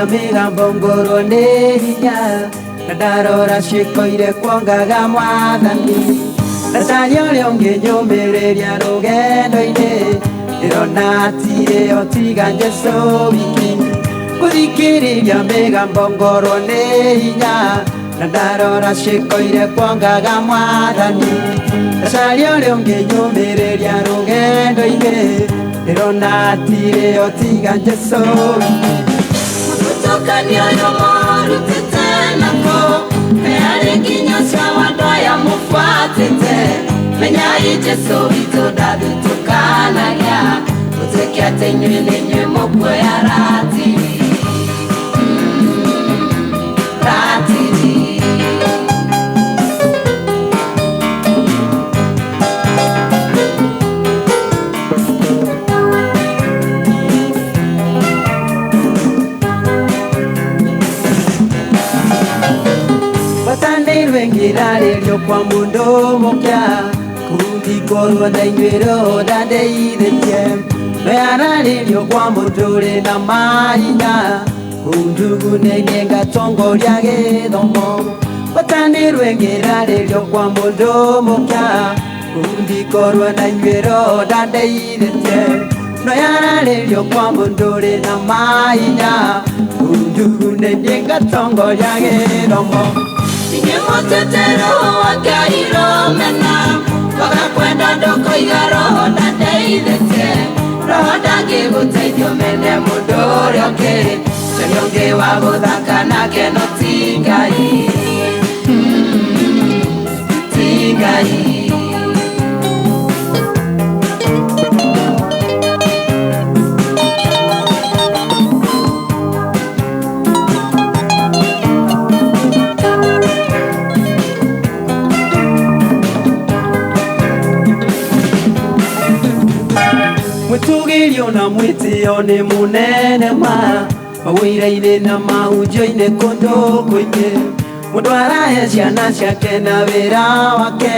Gũthikĩrĩria mĩgambo ngorwo nĩ hinya na ndarora ciĩko iria kuongaga mwathani ndacaria ũrĩa ũngĩnyũmĩrĩria rũgendo-inĩ ndĩrona hatirĩ o tiga Jesũ wiki. Gũthikĩrĩria mĩgambo ngorwo nĩ hinya na ndarora ciĩko iria kuongaga mwathani ndacaria ũrĩa ũngĩnyũmĩrĩria rũgendo-inĩ ndĩrona hatirĩ o tiga Jesũ wiki. Mũthutũkanio ũyũ mũrutĩte nako hearĩ nginya cia andũ aya mũbuatĩte menyai Jesũ witũ ndathutũkanagia gũtuĩke atĩ inyuĩ nĩ inyuĩ mũkuoya ratiri ratiri. Gwatanĩirwe ngĩrarĩrio kwa mũndũ mũkĩa kũndikorwo na inyuĩ roho ndandeithĩtie no yararĩrio kwa mũndũ ũrĩ na mahinya kũndugunĩinie ngatongoria gĩthomo. Gwatanĩirwe ngĩrarĩrio kwa mũndũ mũkĩa kũndikorwo na inyuĩ roho ndandeithĩtie no yararĩrio kwa mũndũ ũrĩ na mahinya kũndugunĩinie ngatongoria gĩthomo. Inyuĩ mũtete roho wa Ngai rũmena kwaga kwenda ndũkũiga roho ndandeithĩtie roho ndangĩgũteithia ũmene mũndũ ũrĩa ũngĩ caria ũngĩ wa gũthaka nake no ti Ngai ti Ngai. Mwĩtũgĩrio na mwĩtĩo nĩ mũnene ma mawĩra-inĩ na mahunjio-inĩ kũndũ kũingĩ mũndũ arahe ciana ciake na wĩra wake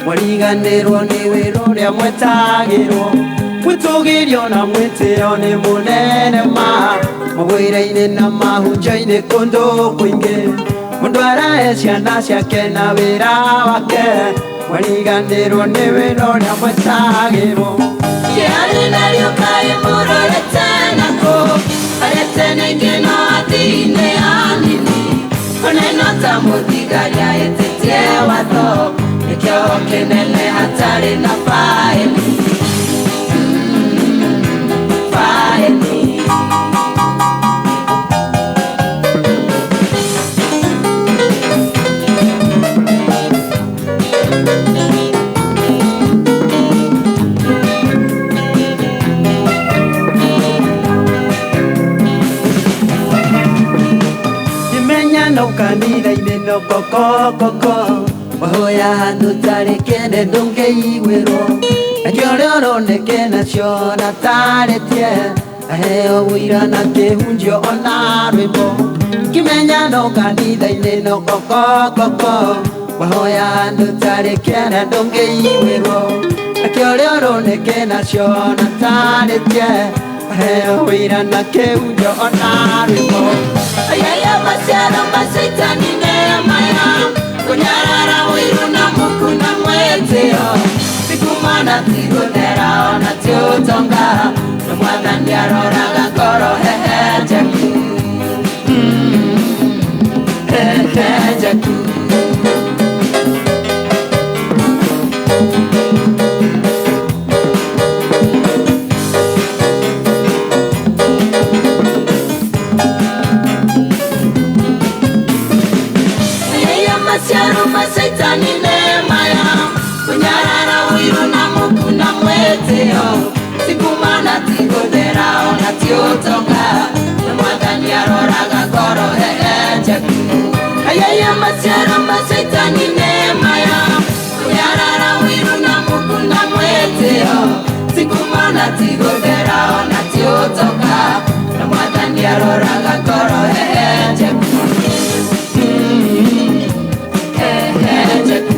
mwariganĩrwo nĩ wĩra ũrĩa mwetagĩrwo. Mwĩtũgĩrio na mwĩtĩo nĩ mũnene ma mawĩra-inĩ na mahunjio-inĩ kũndũ kũingĩ mũndũ arahe ciana ciake na wĩra wake mwariganĩrwo nĩ wĩra ũrĩa mwetagĩrwo. Kĩarĩ narĩo kaĩ mũrorete nakũ arĩa tene ingĩ no athii-inĩ anini oneno ta mũthigari ahĩtĩtie watho nĩkĩo kĩnene hatarĩ na faĩni faĩni. Kimenya no kanitha-inĩ no kokokoko wahoya handũ tarĩ kĩene ndũngĩiguĩrwo nakĩo ũrĩa ũroneke nacio na tarĩtie aheo ũira na kĩhunjio ona rwĩmbo. Kimenya no kanitha-inĩ no kokokoko wahoya handũ tarĩ kĩene ndũngĩiguĩrwo nakĩo ũrĩa ũroneke nacio na tarĩtie aheo ũira na kĩhunjio ona rwĩmbo. Ayaya maciaro ma Shaitani nĩ maya kũnyarara ũiru na muku na mwĩtĩo ti kumana ti gũthera ona ti ũtonga no mwathani aroraga ngoro hehenjeku hehenjeku. Ayaya maciaro ma Shaitani nĩ maya kũnyarara ũiru na muku na mwĩtĩo ti kumana ti gũthera ona ti ũtonga no mwathani aroraga ngoro hehenjeku. Ayaya maciaro ma Shaitani nĩ maya kũnyarara ũiru na muku na mwĩtĩo ti kumana ti gũthera ona ti ũtonga no mwathani aroraga ngoro hehenjeku hehenjeku.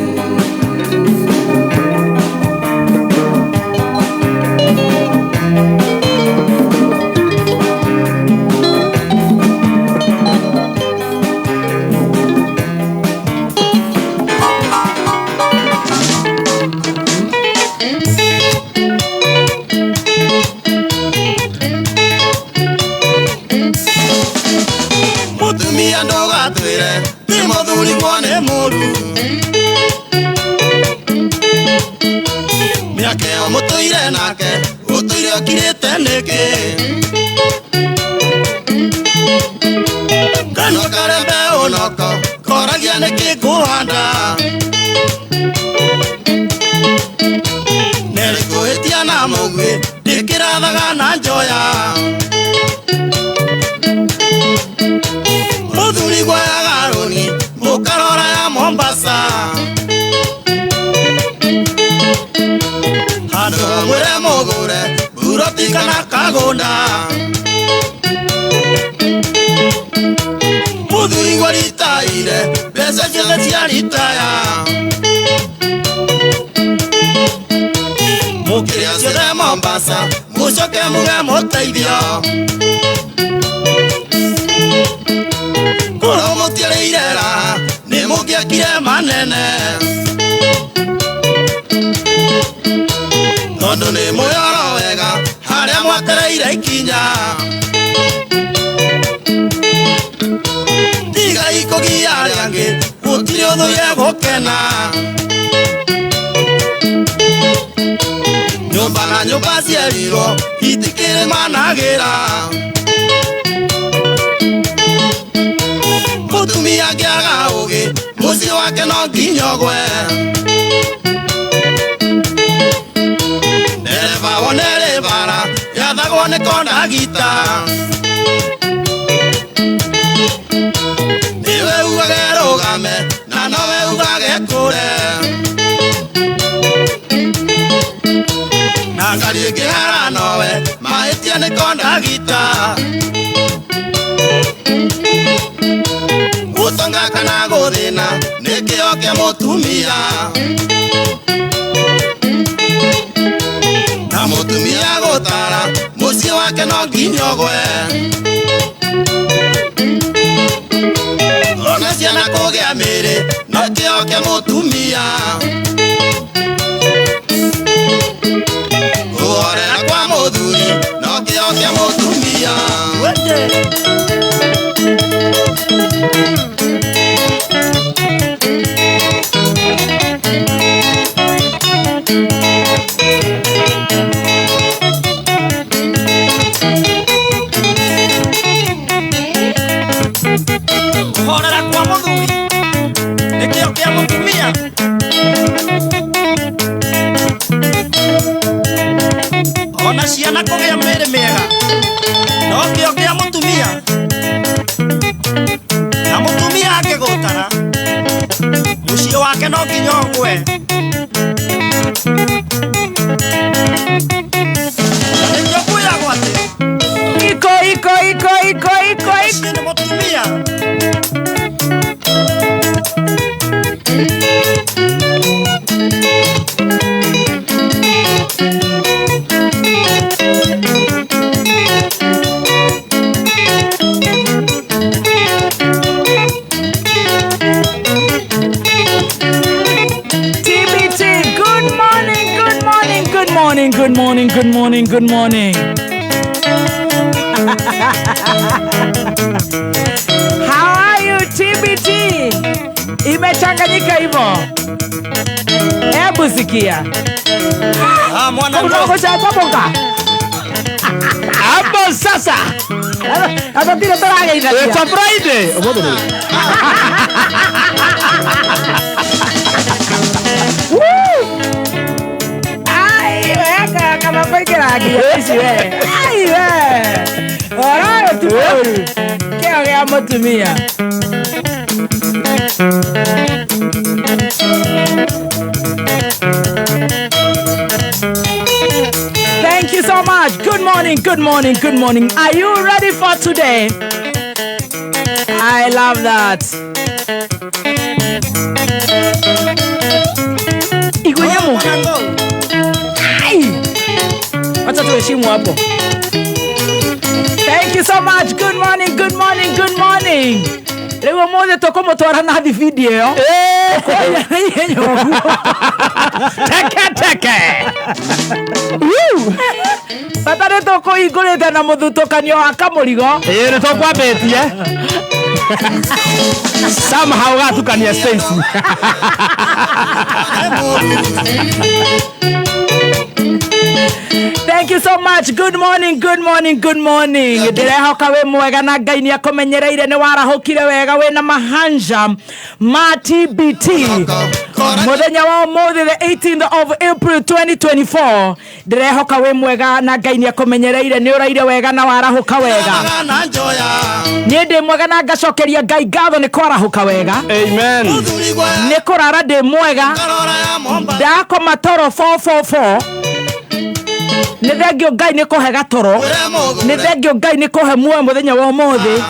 Nĩkĩ Kanua karembe ũnoko koragia nĩkĩ ngũhanda Nĩrĩkũhĩtia na mũguĩ ndĩkĩrathaga na njoya Mũthuri gwayaga rũni mũkarora ya Mombasa Handũ hamwĩre mũgũre buroti kana kagũnda Mũthuri gwaritaire mbeca ciothe cia ritaya Mũkĩrĩa ciothe Mombasa mũcoke muge mũteithio Korwo mũtiarĩire raha nĩ mũngĩakire manene Tondũ nĩ mũyoro wega harĩa mwatereire ikinya Tigai kũgia arĩa angĩ gũtirĩ ũthũire gũkena Nyũmba na nyũmba cierirwo itikĩrĩ managĩra Mũtumia angĩaga ũgĩ mũciĩ wake no nginya ũgwe Ndereba wone rĩ bara yathagwo nĩ kondagita Nĩwe ugage rũgame na nowe ugage kũre Na ngari ĩngĩhara nowe mahĩtia nĩ kondagita Gũtonga kana gũthĩna nĩ kĩo kĩa mũtumia Na mũtumia gũtara mũciĩ wake no nginya ũgwe Ona ciana kũgĩa mĩĩrĩ no kĩo kĩa mũtumia Kũhorera kwa mũthuri no kĩo kĩa mũtumia Kũhorera kwa mũthuri nĩ kĩo kĩa mũtumia Ona ciana kũgĩa mĩĩrĩ mĩega no kĩo kĩa mũtumia Na mũtumia angĩgũtara mũciĩ wake no nginya ũgwe Na nĩkĩo kwĩragwo atĩ Iko iko iko iko iko iko. mũciĩ nĩ mũtumia TBT, good morning, good morning, good morning, good morning, good morning, good morning. How are you TBT? Imechanganyika hivyo. Hebu sikia. Ah, mwana Unaogosha taboka. Hapo sasa. Hata tira tarageithagia. It's a Friday. Ũmũthĩ nĩ. Woo! Ai, weka kama kwaingĩra nginya ici we. Ai we. Ũhoro ũyũ ti mũũru. Kĩo gĩa mũtumia. Thank you so much. Good morning, good morning, good morning. Are you ready for today? I love that. Igwe nyamu. Ai! Wacha tuheshimu hapo. Thank you so much. Good morning, good morning, good morning. Rĩu ũmũthĩ tũkũmũtwara na thibindi ĩyo. Tũkwaria na ihenya ũguo. Teke teke. Bata nĩ tũkũhingũrĩte na mũthutũkanio wa kamũrigo. Ĩĩ nĩ tũkwambĩtie. Somehow gatukania Stacy. Thank you so so much. Good morning, good morning, good morning. Ndĩrehoka wĩ mwega na Ngai nĩ akũmenyereire, nĩ warahũkire wega wĩna mahanja ma TBT. Mũthenya wa ũmũthĩ, the 18th of April 2024, ndĩrehoka wĩ mwega na Ngai nĩ akũmenyereire, nĩ ũraire wega na warahũka wega. Na njoya. Niĩ ndĩ mwega na ngacokeria Ngai ngatho nĩ kwarahũka wega. Amen. Mũthuri gwa Nĩ kũrara ndĩ mwega. karora ya Mombatha. Ndakoma toro 444. Nĩ thengio Ngai nĩ kũhe gatoro. Nĩ thengio Ngai nĩ kũhe muoyo mũthenya wa ũmũthĩ.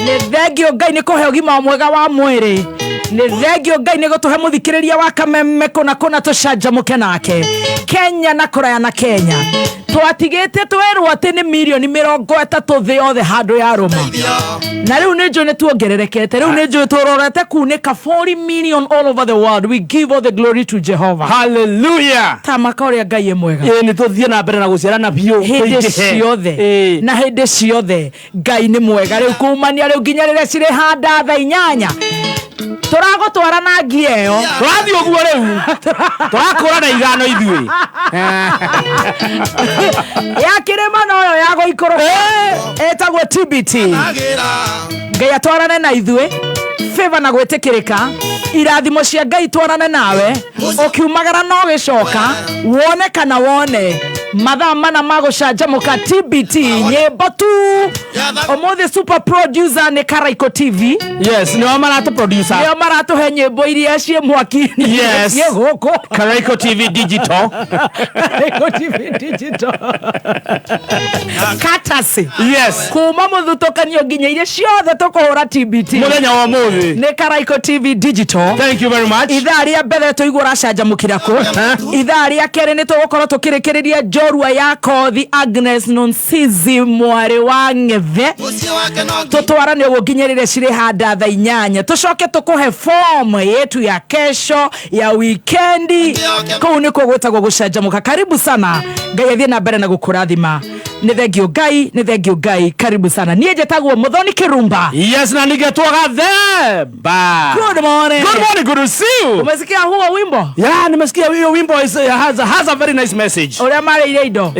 Nĩ thengio Ngai nĩ kũhe ũgima mwega wa mwĩrĩ. Nĩ thengio Ngai nĩ gũtũhe mũthikĩrĩria wa Kameme kũna kũna tũcanjamũke nake Kenya na kũraya na Kenya. Twatigĩte twerwo atĩ nĩ mirioni 30 thĩ yothe handũ ya rũma, na rĩu nĩ njũĩ nĩ tuongererekete. Rĩu nĩ njũĩ tũrorete kunĩka 40 million all over the world. We give all the glory to Jehovah. Hallelujah. Tamaka ũrĩa Ngai ĩ mwega. Ĩĩ, nĩ tũthiĩ na mbere na gũciarana biũ. Hĩndĩ tũingĩhe. ciothe. Na hĩndĩ ciothe Ngai nĩ mwega. Rĩu kumania rĩu nginya rĩrĩa cirĩ handa thaa 8 tũragũtwara na ngia ĩyo. Tũrathiĩ ũguo, rĩu tũrakũra na ithano ithuĩ. Ya kĩrĩma noyo ya gũikũrũka ĩtagwo TBT. Ngai atwarane na ithuĩ, favor na gwĩtĩkĩrĩka, irathimo cia Ngai twarane nawe ũkiumagara no gĩcoka wone kana wone mathaa mana ma gũcanjamũka TBT, nyĩmbo tu. Ũmũthĩ super producer nĩ Karaiko TV. Yes, nĩo maratũ producer. Nĩo maratũhe nyĩmbo iria ciĩ mwaki-inĩ. Ciĩ gũkũ. Karaiko TV Digital. Karaiko TV Digital katasi. Kuma mũthutũkanio nginya iria ciothe tũkũhũra TBT mũthenya wa ũmũthĩ nĩ Karaiko TV Digital. Thank you very much. Ithaa rĩa mbere tũigua ũracanjamũkĩra kũ. Ithaa rĩa kerĩ nĩ tũgũkorwo tũkĩrĩkĩrĩria njorua ya kothi Agnes Nonsizi, mwarĩ wa Ng'ethe. Mũciĩ wake no Tũtwarane ũguo nginya rĩrĩa cirĩ handa thaa 8, tũcoke tũkũhe form yetu ya kesho ya wikendi. Kũu nĩkuo gwĩtagwo gũcanjamũka. Karibu sana, Ngai athiĩ na mbere na gũkũrathima. Nĩ thengio Ngai, nĩ thengio Ngai. Karibu sana. Niĩ njĩtagwo Mũthoni Kĩrumba. Yes, na ningetwaga Themba. Good morning. Good morning, good to see you. Umesikia huo wimbo? Yeah, nimesikia hiyo wimbo has a very nice message. Ũrĩa marĩire indo.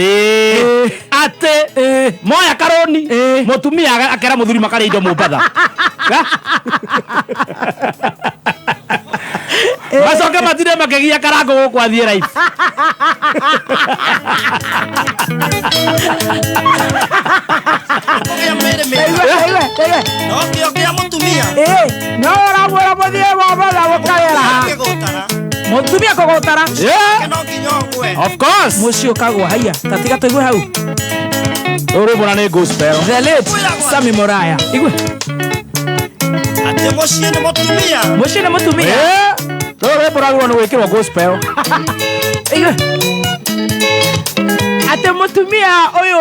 Atĩ moya karoni, mũtumia akera mũthuri makarĩa indo Mombatha, macoke matinde makĩgia Karango gũkũ athiĩ life. Kũgĩa mĩrĩ mĩega. Igua, igua, igua. No kĩo kĩa mũtumia. No ũramwĩra mũthiĩ Mombatha mũkarĩra ha? Kĩgũtara. Mũtumia kũgũtara. Yeah, No nginya ũgwe. of course. Mũciĩ ũkagwa. Haiya, tatiga tũigue hau. Rũrũ rwĩmbo na nĩ gospel. The late Sami Moraya, igua. Atĩ mũciĩ nĩ mũtumia. Mũciĩ nĩ mũtumia. Rũrũ rwĩmbo rwagĩrĩirwo nĩ gwĩkĩrwo gospel. Igua atĩ mũtumia ũyũ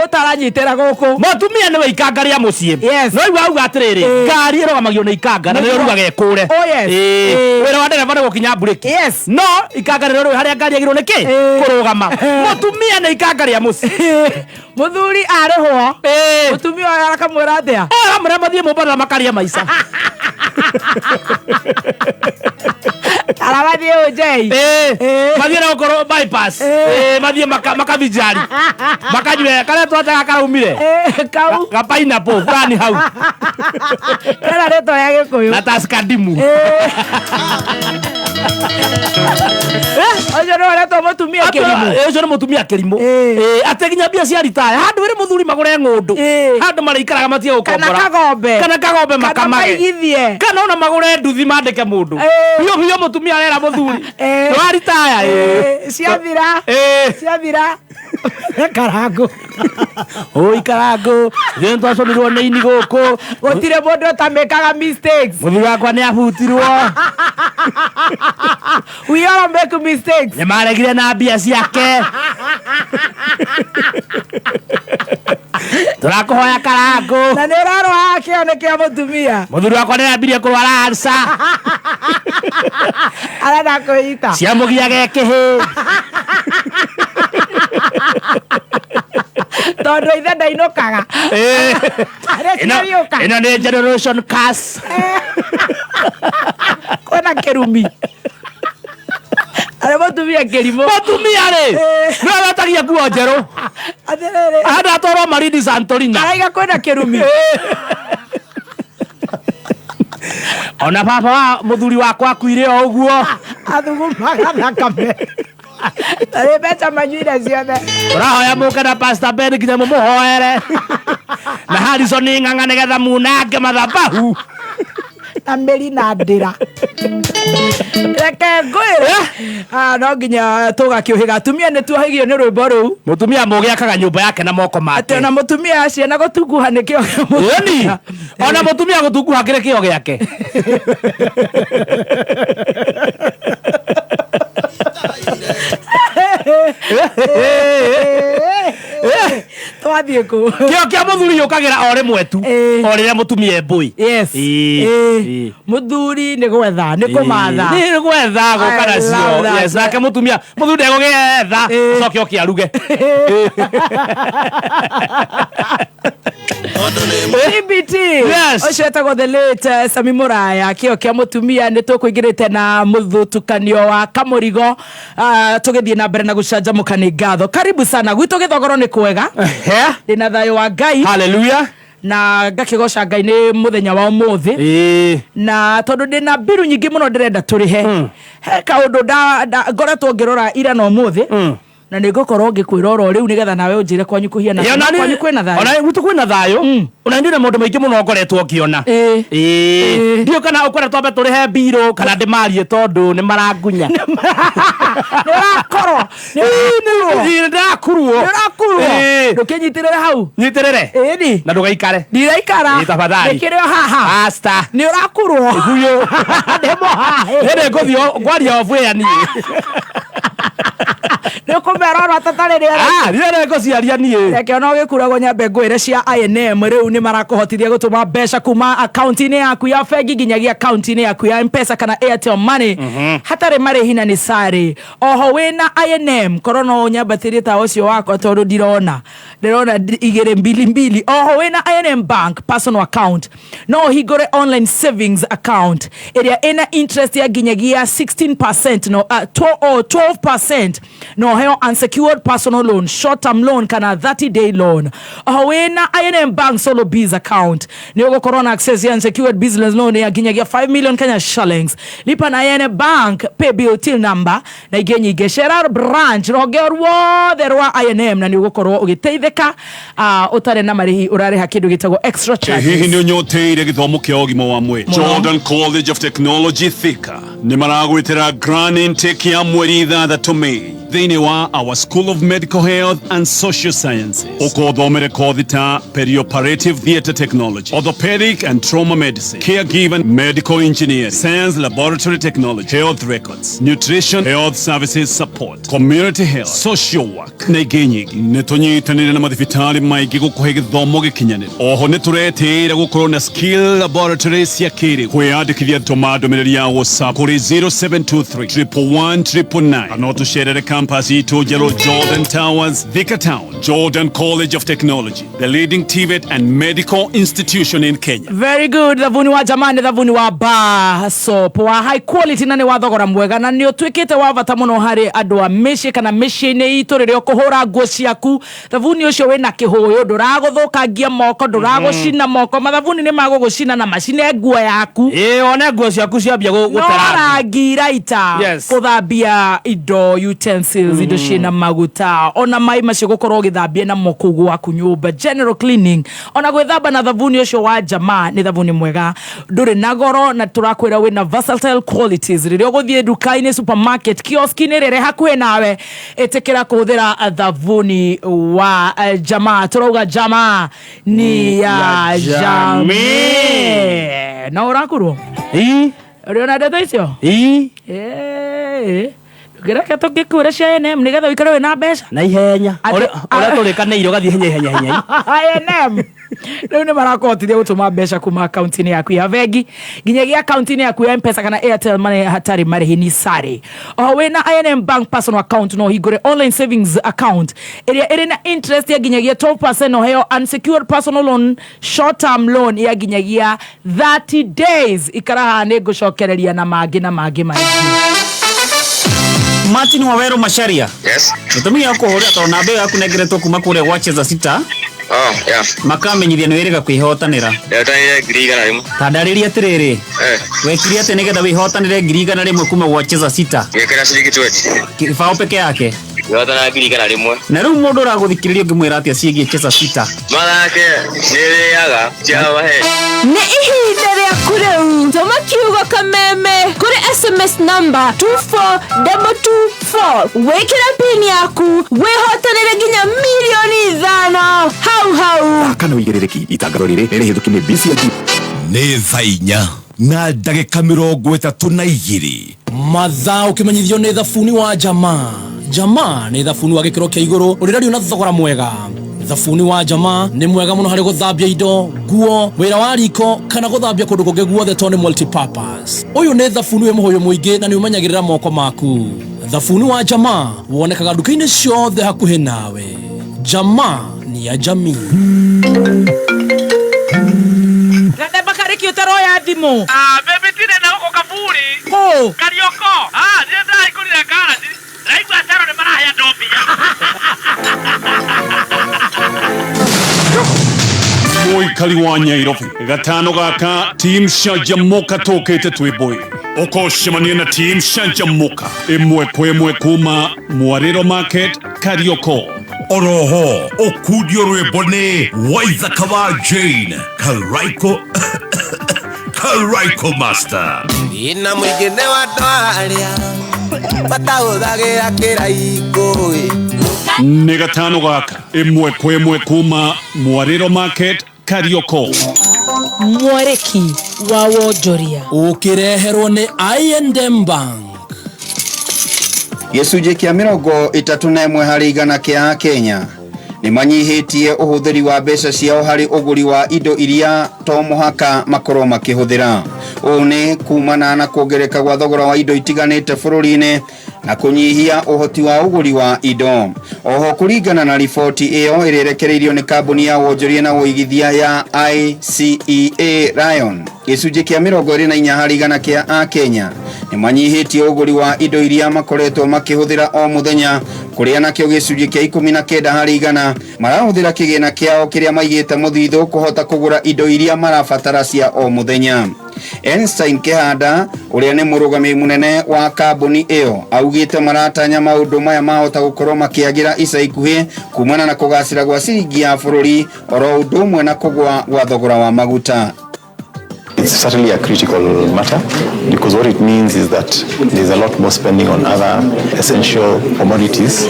ũtaranyitĩra gũkũ. Mũtumia nĩwe ikanga rĩa mũciĩ. No igua auga atĩrĩrĩ, ngari ĩrũgamagio nĩ ikanga na nĩrĩo rugaga ĩkũre. Oh, yes. Wĩra wa ndereba nĩ gũkinya mburĩki. No ikanga nĩrĩo rĩũĩ harĩa ngari yagĩrĩirwo nĩ kĩ kũrũgama. Mũtumia nĩ ikanga rĩa mũciĩ. Mũthuri arĩhwo, mũtumia ũyũ akamwĩra atĩa? Amũre mathiĩ Mombatha makarĩa maica. Aramathiĩ ũnjei. Mathiĩ na gũkorwo bypass. Mathiĩ makabijari, makanyue karĩa twataga karaumire. Kau. Ga pineapple fulani hau. Kena rĩtwa rĩa Gĩkũyũ. Na taskadimu. Ũcio nĩwe ũretwo mũtumia kĩrimũ. Ũcio nĩ mũtumia kĩrimũ. Atĩ nginya mbia cia ritaya handũ ĩrĩ mũthuri magũre ng'ũndũ, handũ marĩikaraga matige Kana gũkombora. kagombe. Kana kagombe. Kana Makamage. maigithie. Kana ona magũre nduthi mandĩke mũndũ. Biũ biũ mũtumia arera mũthuri, nĩ wa ritaya. Ciathira. Ciathira, Karangũ. Oi Karangũ, ithuĩ nĩtwaconirwo nĩ ini gũkũ. Gũtirĩ mũndũ ũtamĩkaga mistakes. Mũthuri wakwa nĩ abutirwo. We all make mistakes. Nĩ maregire na mbia ciake. Tũrakũhoya Karangũ. Na nĩ ũrarora kĩo nĩ kĩa mũtumia. Mũthuri wakwa nĩ arambirie kũrwara alsa. Arenda kwĩita. Ciamũgiaga kĩhĩ. Tondũ ithe ndainũkaga. Arĩa ciariũka. Ĩno nĩ generation curse. Kwĩna kĩrumi arĩa mũtumia kĩrimũ. Mũtumia rĩ, nĩwe wetagia nguo njerũ. Atĩrĩrĩ. Ahana atwarwo Maridi Santorina. Araiga kwĩna kĩrumi. Ona baba wa mũthuri wakwa akuire o ũguo. Athugumaga thakame. Tarĩ mbeca manyuire ciothe. Ũrahoya mũke na Pastor Ben nginya mũmũhoere. Na Harrison Ng'ang'a nĩgetha munange mathabahu. Na mĩri na ndĩra. Reke ngwĩre. Ah, no nginya tũgakĩũhĩga. Atumia nĩ tuohĩgio nĩ rwĩmbo rũu. Mũtumia mũgĩ akaga nyũmba yake na moko Atĩ make. ona mũtumia ciana gũtunguha nĩkĩo kĩa Ĩni. mũtumia. Ona mũtumia gũtunguha kĩrĩ kĩo gĩake. Twathiĩ kũ? Kĩo kĩa mũthuri gĩũkagĩra o rĩmwe tu. Ĩĩ. O rĩrĩa mũtumia e mbũi. Yes. Ĩĩ. Ĩĩ. Ĩĩ. Mũthuri nĩ gwetha, nĩ kũmatha. Nĩ gwetha gũka I nacio. love that. Yes, nake mũtumia mũthuri ndegũgĩetha Ĩĩ. acoke oke aruge. CBT. Yes. Ũcio etagwo the late Sami Mũraya kĩo kĩa mũtumia nĩ tũkũingĩrĩte na mũthutũkanio wa kamũrigo tũgĩthiĩ na mbere na gũcanjamũka nĩ ngatho. Karibu sana gwitũ gĩthogoro nĩ kwega. Ndĩna thayũ wa Ngai. Hallelujah. Na ngakĩgoca Ngai nĩ mũthenya wa ũmũthĩ. Ĩĩ. Na tondũ ndĩna mbiru nyingĩ mũno ndĩrenda tũrĩhe. He kaũndũ ngoretwo ngĩrora ira na ũmũthĩ. Na nĩ ngũkorwo ngĩkwĩra oro rĩu nĩgetha nawe ũnjĩre kwanyu kũhiana Ĩĩ, ona kwanyu niĩ- kwĩna thayũ. ona gwitũ kwĩna thayũ. Ona niĩ na maũndũ maingĩ mũno ngoretwo ngĩona. Ĩĩ. Ĩĩ. Ndiũĩ kana ũkwenda twambe tũrĩhe mbirũ kana ndĩmarie tondũ nĩ marangunya. Nĩ ũrakorwo. Nĩ ũrakurwo. Nĩ ndĩrakurwo. Nĩ ũrakurwo. Ĩĩ. Ndũkĩnyitĩrĩre hau. Nyitĩrĩre. Ĩni. Na ndũgaikare. Ndiraikara. Ĩĩ, tafadhali. Nĩkĩrĩ o haha. Pastor. Nĩ ũrakurwo. Huyo. Ndĩ mũhaha. Hĩndĩ ngũthiĩ ngwaria obu ĩya niĩ. Nĩ ũkũmera oro atatarĩ rĩera. Ah, niĩ nĩ ngũciaria niĩ. Reke ona ũgĩkuragwo nyambe ngwĩre cia I&M rĩu nĩ marakũhotithia gũtũma mbeca kuma akaunti-inĩ yaku ya bengi nginyagia akaunti-inĩ yaku ya M-Pesa kana Airtel Money hatarĩ marĩhi na nĩ sarĩ. Oho wĩna I&M korwo no ũnyambatĩrie tawa ũcio wakwa tondũ ndirona ndĩrona igĩrĩ mbili mbili. Oho wĩna I&M Bank personal account no ũhingũre online savings account ĩrĩa ĩna interest ya nginyagia 16% no, 12% no ũheo unsecured personal loan, short term loan kana 30 day loan. Oho wĩna I&M Bank solo biz account nĩ ũgũkorwo na access ya unsecured business loan ya nginyagia 5 million Kenya shillings. Lipa na I&M Bank pay bill till number na ingĩ nyingĩ. Cera branch rũhonge ruothe rwa I&M na nĩ ũgũkorwo ũgĩteithĩka ũtarĩ na marĩhi ũrarĩha kĩndũ gĩtagwo extra charges. Hihi nĩ ũnyoteire gĩthomo kĩa ũgima wa mwĩrĩ? Jordan College of Technology Thika nĩ maragwĩtĩra grand intake ya mweri 6 Mei thĩinĩ wa our School of Medical Health and Social Sciences. Ũkothomere kothi ta perioperative theatre technology, orthopedic and trauma medicine, caregiver, medical engineering, science laboratory technology, health records, nutrition, health services support, community health, social work na ingĩ nyingĩ. Nĩ tũnyitanĩire na mathibitarĩ maingĩ gũkũhe gĩthomo gĩkinyanĩru. Oho nĩ tũretĩĩra gũkorwo na skill laboratory cia kĩrĩu. Kwĩyandĩkithia tũma ndũmĩrĩri ya WhatsApp kũrĩ 0723 111 999 kana ũtũcerere campus itũ njerũ Jordan Towers, Thika Town. Jordan College of Technology, the leading TVET and medical institution in Kenya. Very good. Thabuni wa jamani, thabuni wa bar soap wa high quality na nĩ wa thogora mwega na nĩ ũtuĩkĩte wa bata mũno harĩ andũ a mĩciĩ kana mĩciĩ-inĩ itũ rĩrĩa ũkũhũra nguo ciaku. Thabuni ũcio wĩna kĩhũyũ, ndũragũthũkangia moko, ndũragũcina moko. Mathabuni nĩ magũgũcina na macine nguo yaku. Ĩĩ, one nguo ciaku ciambia No gũtera. rangi iraita. Yes. Kũthambia indo utensils, indo ciĩna maguta, ona maĩ macio gũkorwo ũgĩthambia namo kũu gwaku nyũmba, general cleaning, ona gwĩthamba na thabuni ũcio wa jamaa nĩ thabuni mwega, ndũrĩ na goro na tũrakwĩra wĩna versatile qualities. Rĩrĩa ũgũthiĩ nduka-inĩ, supermarket, kiosk-inĩ rĩrĩa hakuhĩ nawe, ĩtĩkĩra kũhũthĩra thabuni wa jamaa. Tũrauga jamaa ni ya jamii. No ũrakurwo? Ii. Ũrĩ ona ndeto icio? Ii. Ĩĩ. Ndũngĩreke tũngĩkwĩra cia NM nĩgetha ũikare wĩna mbeca. Na ihenya. Atĩ- Ũrĩa tũrĩkanĩire ũgathiĩ ihenya ihenya ihenya. I&M rĩu nĩ marakũhotithia gũtũma mbeca kuma akaunti-inĩ yaku ya bengi nginyagia akaunti-inĩ yaku ya M-Pesa kana Airtel Money hatarĩ marĩhi ni sare. Oho wĩna I&M Bank personal account no ũhingũre online savings account ĩrĩa ĩrĩ na interest ya nginyagia 12% na ũheo unsecured personal loan, short term loan ya nginyagia 30 days. Ikara haha nĩ ngũcokereria na mangĩ na mangĩ maingĩ. Martin Waweru Macharia. Yes. Gĩtũmi gĩa kũhũrĩra tondũ namba ĩyo yaku nengeretwo kuma kũrĩa gwa Cheza Sita. Oh, yeah. Makamenyithia nĩ wĩrĩga kwĩhotanĩra. Ndetanire 100,000. Ta ndarĩria atĩrĩrĩ. Eh. Wekire atĩ nĩgetha wĩhotanĩre 100,000 kuma gwa Cheza Sita? Ngĩkĩra ciringi 20. Kĩbaũ peke yake. Ngĩhotana 100,000. Na rĩu mũndũ ũragũthikĩrĩria ũngĩmwĩra atĩa ciĩgiĩ Cheza Sita? Mathake nĩrĩaga ciamahe. Nĩ ihinda rĩaku rĩu tũma kiugo kameme kũrĩ SMS number 24224 wĩkĩre pin yaku wĩhotanĩre nginya 5,000,000 hau hau. Kana wĩigĩrĩrĩki itangatho rĩrĩ nĩ rĩhĩtũki nĩ BCLG. Nĩ thaa inya na ndagĩka 32. Mathaa ũkĩmenyithio nĩ thabuni wa Jamaa. Jamaa nĩ thabuni wa gĩkĩro kĩa igũrũ ũrĩrario na thogora mwega. Thabuni wa Jamaa nĩ mwega mũno harĩ gũthambia indo, nguo, wĩra wa riko kana gũthambia kũndũ kũngĩ guothe tondũ nĩ multipurpose. Ũyũ nĩ thabuni wĩ mũhũyũ mũingĩ na nĩ ũmenyagĩrĩra moko maku. Thabuni wa Jamaa wonekaga nduka-inĩ ciothe hakuhĩ nawe. Jamaa ni ya jamii. Gathemba karĩki ũtaroya thimũ. Ah, baby tire na huko kaburi. Kũ? Karioko. Ah, ndiye ndahingũrire garage. Ndaigua Caro nĩ marahe andũ mbia. Mũikari wa Nyairobi gatano gaka team Canjamũka tũkĩte twĩ ũkocemania na team Canjamũka ĩmwe kwa ĩmwe kuma Mwarĩro Market Karioko. Oroho ũkundio rwĩmbo nĩ Waithaka wa Jane Karaiko Karaiko Master. Ina mũingĩ nĩ wa andũ arĩa matahũthagĩra kĩraikũ. Nĩ gatano gaka ĩmwe kwa ĩmwe kuma Mwarĩro Market Karioko. Mwarĩki wa wonjoria ũkĩreherwo nĩ I&M Bank. Gĩcunjĩ kĩa 31 harĩ igana kĩa Akenya nĩ manyihĩtie ũhũthĩri wa mbeca ciao harĩ ũgũri wa indo iria to mũhaka makorwo makĩhũthĩra. Ũũ nĩ kumana na kuongereka gwa thogora wa indo itiganĩte bũrũri-inĩ na kũnyihia ũhoti wa ũgũri wa indo. Oho kũringana na riboti ĩyo ĩrĩa ĩrekereirio nĩ kambuni ya wonjoria na ũigithia ya ICEA Lion, gĩcunjĩ kĩa 24 harĩ igana kĩa Akenya nĩ manyihĩtie ũgũri wa indo iria makoretwo makĩhũthĩra o mũthenya, kũrĩa nakĩo gĩcunjĩ kĩa 19 harĩ igana marahũthĩra kĩgĩna kĩao kĩrĩa maigĩte mũthithũ kũhota kũgũra indo iria marabatara cia o mũthenya. Einstein Kihanda ũrĩa nĩ mũrũgamĩrĩri mũnene wa kambuni ĩyo augĩte maratanya maũndũ maya mahota gũkorwo makĩagĩra ica ikuhĩ kumana na kũgacĩra gwa ciringi ya bũrũri oro ũndũ ũmwe na kũgũa gwa thogora wa maguta. It's certainly a critical matter because what it means is that there's a lot more spending on other essential commodities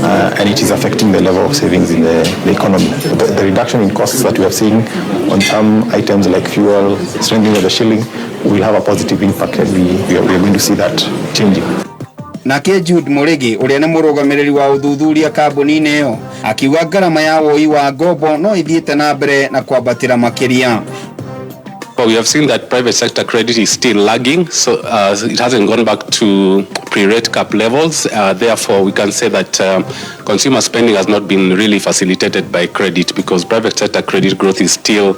and it is affecting the level of savings in the economy. The reduction in costs that we have seen on some items like fuel, strengthening of the shilling, will have a positive impact, and we are going to see that changing. Nake Jude Murigi ũrĩa nĩ mũrũgamĩrĩri wa ũthuthuria kambuni-inĩ ĩyo akiuga ngarama ya woi wa ngombo no ithiĩte na mbere na kwambatĩra makĩria. But we have seen that private sector credit is still lagging, so it hasn't gone back to pre-rate cap levels. Therefore, we can say that consumer spending has not been really facilitated by credit because private sector credit growth is still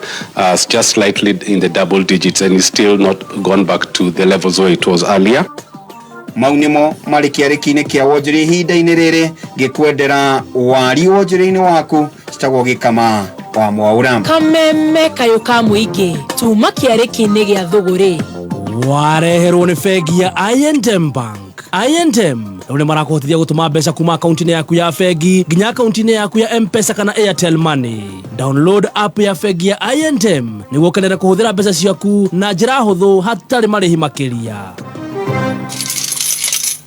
just slightly in the double digits and is still not gone back to the levels where it was earlier. Mau nĩmo marĩ kĩarĩki-inĩ kĩa wonjoria ihinda-inĩ rĩrĩ ngĩkwendera wari wonjoria-inĩ waku citagwo Gĩkama wa Mwaura. Kameme kayũ ka mũingĩ tuma kĩarĩki-inĩ gĩa thũgũrĩ. Wareherwo nĩ bengi ya I&M Bank. I&M rĩu nĩ marakũhotithia gũtũma mbeca kuma akaunti-inĩ yaku ya bengi nginya akaunti-inĩ yaku ya M-Pesa kana Airtel Money. Download app ya bengi ya I&M nĩguo ũkenere kũhũthĩra mbeca ciaku na njĩra hũthũ hatarĩ marĩhi makĩria.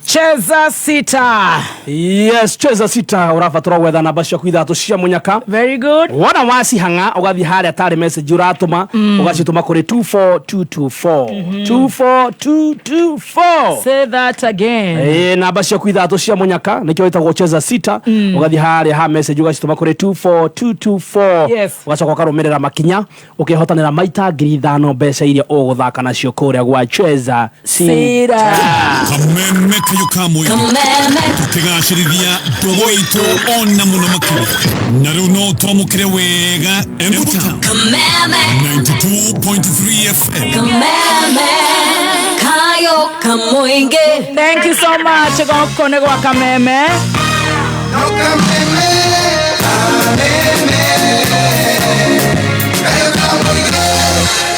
Cheza Sita. Yes, Cheza Sita ũrabatara gwetha namba ciaku ithatũ cia mũnyaka. Very good. Wona wacihang'a ũgathiĩ harĩa tarĩ message ũratũma ũgacitũma kũrĩ 24224. 24224. Say that again. Namba ciaku ithatũ cia mũnyaka nĩkĩo ĩtagwo Cheza Sita. Ũgathiĩ harĩa ha message ũgacitũma kũrĩ 24224. Yes. Ũgacoka ũkarũmĩrĩra makinya ũkehotanĩra maita 5,000 mbeca iria ũgũthaka nacio kũrĩa gwa Cheza Sita. Kameme kayo ka mũingĩ tũkĩgacĩrithia ndũgũ itũ ona mũno makĩria na rĩu no twamũkĩre wega Embu Town 92.3 FM. Kameme kayo. Kayo kamũingĩ. Thank you so much goko nĩ gwa kameme.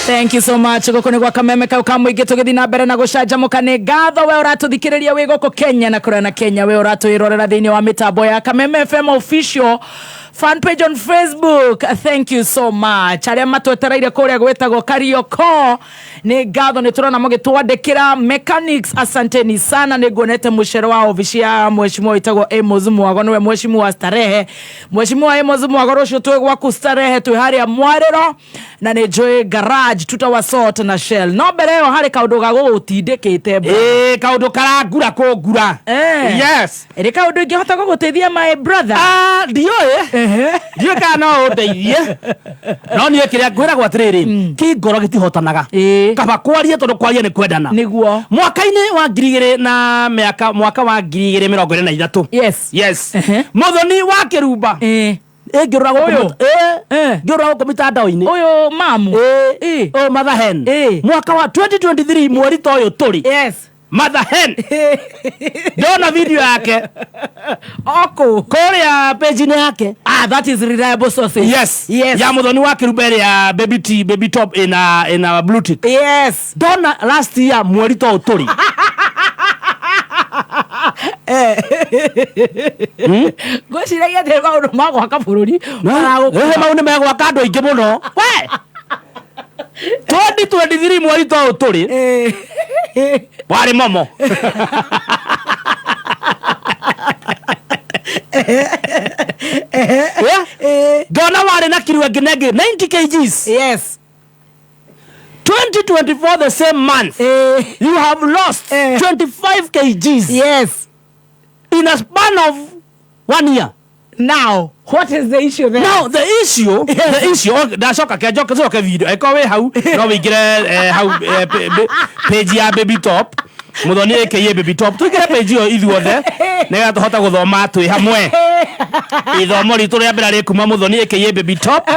Thank you so much gũkũ nĩ gwa kameme kau ka mũingĩ tũgĩthiĩ na mbere na gũcanjamũka. Nĩ ngatho we ũratũthikĩrĩria wĩ gũkũ Kenya na kũrĩa na Kenya, we ũratwĩrorera thĩinĩ wa mĩtambo ya Kameme FM official fan page on Facebook. Thank you so much arĩa matwetereire kũrĩa gwĩtagwo Karioko, nĩ ngatho nĩ tũrona mũgĩtwandĩkĩra. Mechanics, asanteni sana. Nĩ nguonete mũcero wa obici ya mheshimiwa wĩtagwo Amos Mwago, nĩwe mheshimiwa Starehe. Mheshimiwa Amos Mwago, rũciũ twĩ gwaku Starehe, twĩ harĩa Mwarĩro na nĩ njũĩ garage tutawasort na Shell. No mbere ĩyo harĩ kaũndũ ga gũgũtindĩkĩte. Ĩĩ, kaũndũ karangura kũngura. Yes. Ĩrĩ kaũndũ ingĩhota gũgũteithia, my brother? Ah, ndiũĩ kana no ũndeithie, no niĩ kĩrĩa ngwĩragwo atĩrĩrĩ, kĩ ngoro gĩtihotanaga, kaba kwaria, tondũ kwaria nĩ kwendana. Nĩguo. Mwaka-inĩ wa 2000 na mĩaka, mwaka wa 2023. Yes, Mũthoni wa Kĩrumba, ngĩrora gũkũ, ngĩrora gũkũ mitandao-inĩ. Ũyũ mamu. Ũyũ Mother Hen, mwaka wa 2023 mweri ta ũyũ tũrĩ. Mother Hen, ndona video yake Oko kũrĩa page-inĩ yake. Ah, that is reliable sources. Yes. Ya Mũthoni wa Kĩrumba ĩrĩa ya baby t baby top ina blue tick. Ndona last year mweri ta ũyũ tũrĩ. Ngwĩciragia atĩ maũndũ ma gwaka bũrũri. Ĩhĩ, mau nĩ megwaka andũ aingĩ mũno we. 2023 mweri ta ũyũ tũrĩ warĩ momo. Ndona warĩ na kiro ĩngĩ na ĩngĩ 90 kgs. 2024, the same month, you have lost 25 kgs in a span of one year. Now what is the issue there? Now the issue, okay, ndacoka ke njoke coke video ĩkorwo wĩ hau, no wĩingĩre hau page ya Baby Top, Muthoni aka Baby Top. Tũingĩre page ĩyo ithuothe nĩgetha tũhote gũthoma twĩ hamwe. Ithomo ritũ rĩa mbere rĩ kuma Muthoni aka Baby Top,